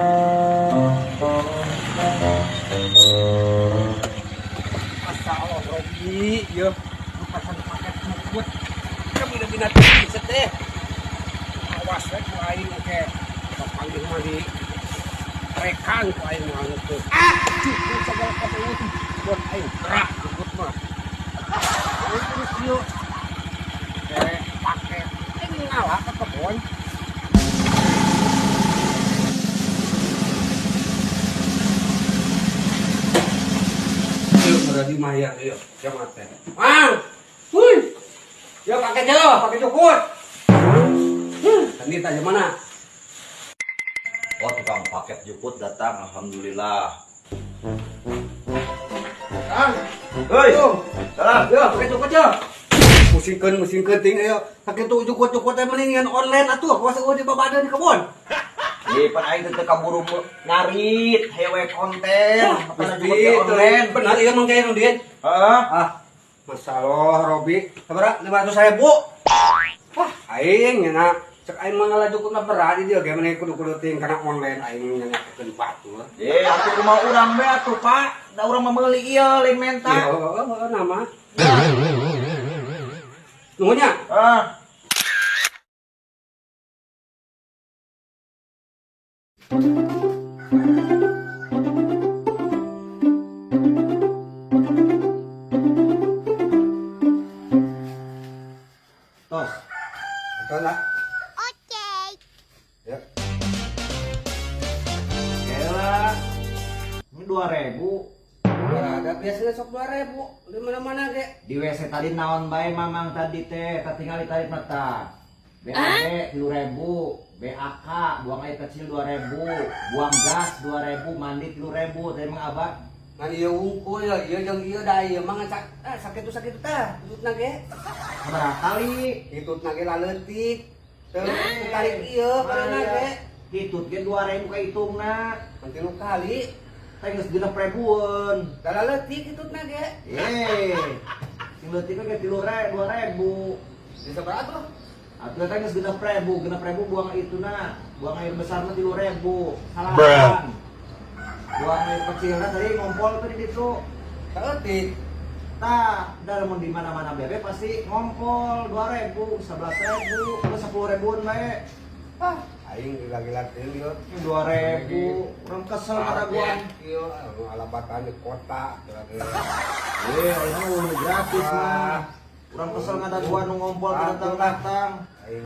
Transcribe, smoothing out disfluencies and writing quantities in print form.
Masya Allah, Robi, ya, lu pasang paket jukut. Kamu udah binatang bisa deh. Awas we ku aing oke. Panggil mah di rekan ku aing mah tuh. Ah, jukut segala kata itu buat aing gerak jukut mah. Aing terus ieu. Kayak paket aing ngalah ke kebon. Berarti maya, ayo, jamat teh. Mang, wuih, yo pakai jelo, pakai cukut. Tadi tanya mana? Oh, tukang paket jukut datang, alhamdulillah. Kang, hei, salam. Yo, pakai jukut yo. Musingkeun ting, ayo. Pakai tuh jukut teh mendingan online atuh, kuasa eueuh di babadeun di kebon. Ih, pan aing teh kaburu ngarit, hewe konten, apa jukut online. Benar ieu mah kayak nu dieu. Heeh. Ah, masalah Robi, sabaraha? 500.000. Wah, aing nya cek aing mah ngalah jukut mah berat di dieu ge meni kudu-kudu ting kana online aing nyanyakeun batur. Eh, atuh kumaha urang we atuh, Pak. Da urang mah meuli ieu lain menta. Iya, heeh nama. Nuhun nya. Ah. Tos. Tos lah. Oke. Ya. Kela. Ini 2.000. Ada biasanya sok 2.000 di mana-mana ge. Di WC tadi naon bae mamang tadi teh, katingali tarik mata. BAB 3.000, BAK buang air kecil 2.000, buang gas 2.000, mandi 3.000, tadi mah abah. Ngan ieu wungkul ya, ieu jeung ieu da ieu mah ngan sakitu-sakitu tah, hitutna ge. Sabaraha kali? Hitutna ge laleutik. Teu tarik ieu karena ge. Hitut ge 2.000 kahitungna. Ngan 3 kali. Teh geus 6.000-eun. Da laleutik hitutna ge. Eh. Sing leutik ge 2.000. Di sabaraha tuh? Atuh teh geus 6.000, 6.000 buang ituna, buang air besar mah 3.000. Salahan. Buang air kecilna tadi ngompol tadi ditu. Saeutik. Tah, da lamun di mana-mana bebe pasti ngompol 2.000, 11.000, geus 10.000-an bae. Ah, aing gila-gila teuing ieu. 2.000, urang kesel kadaguan. Ieu alabatan di kota gila-gila. Eh, urang mah gratis mah. Urang kesel ngadaguan nu ngompol datang-datang. Aing